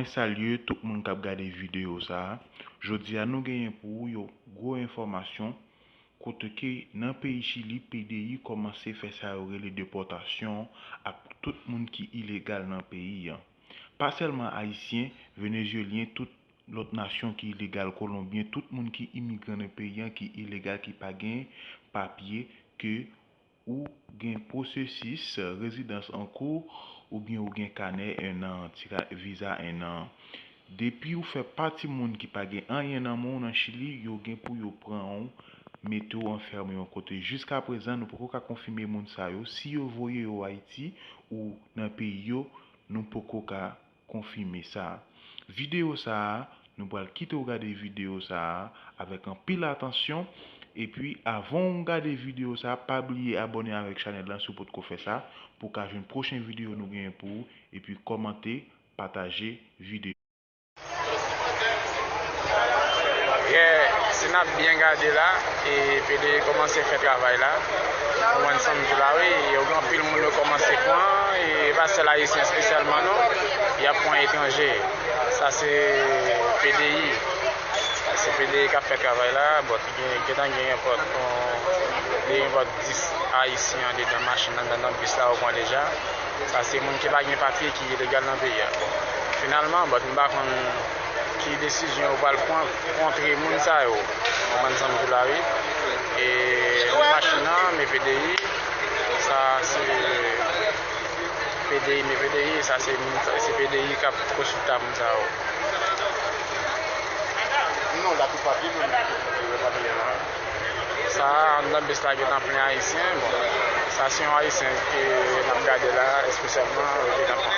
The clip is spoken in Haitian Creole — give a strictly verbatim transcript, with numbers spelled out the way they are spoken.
Mwen salye tout moun k ap gade videyo sa a. Jodi a nou genyen pou ou yon gwo enfòmasyon kote ke nan peyi Chili, P D I kòmanse fè sa yo rele depòtasyon ak tout moun ki ilegal nan peyi an. Pa sèlman Ayisyen, Venezyelyen, tout lòt nasyon ki ilegal, Kolonbyen, tout moun ki imigran nan peyi an ki ilegal, ki pa gen papye, ke ou gen pwosesis rezidans an kou, oubyen ou gen kanè en an, ti ka, viza en an. Depi ou fè pati moun ki pa gen anyen nan men w nan Chili, yo gen pou yo pran w, mete w anfème yon kote. Jiskaprezan, nou poko ka konfime moun sa yo, si yo voye yo Ayiti ou nan peyi yo, nou poko ka konfime sa. Videyo sa a, nou pral kite w gade videyo sa a avèk anpil atansyon. Epi, avan w gade videyo sa a, pa bliye abòne avèk chanèl lan si w potko fè sa, pou w ka jwenn pwochen videyo nou genyen pou ou. Epi, kòmante, pataje videyo. Yeah, si n ap byen gade la, e P D I kòmanse fè travay la. Ou konprann sa m di w la, wi, yo gen anpil moun yo kòmanse pran, e pa sèl Ayisyen espesyalman non, y ap pran etranje. Sa se P D I. Sa se P D I k ap fè travay la. Bon, gen, gentan gen nenpòt, yon, gen nenpòt dis Ayisyen andedan machin nan, anndan bis la, ou pran deja. Sa se moun ki pa gen papye ki ilegal nan peyi a. Bon, finalman, bon, m pa konn ki desizyon yo pral pran kontre moun sa yo. Ou konprann sa m di w la, wi. E, men machin nan, men P D I, sa se P D I, men P D I, sa se moun, se P D I k ap konsilte moun sa yo. Non, la tout papye, men papye la. Sa, anndan bis la gentan plen Ayisyen. Bon, sa se yon Ayisyen ke n ap gade la, espesyalman, yo gentan pran.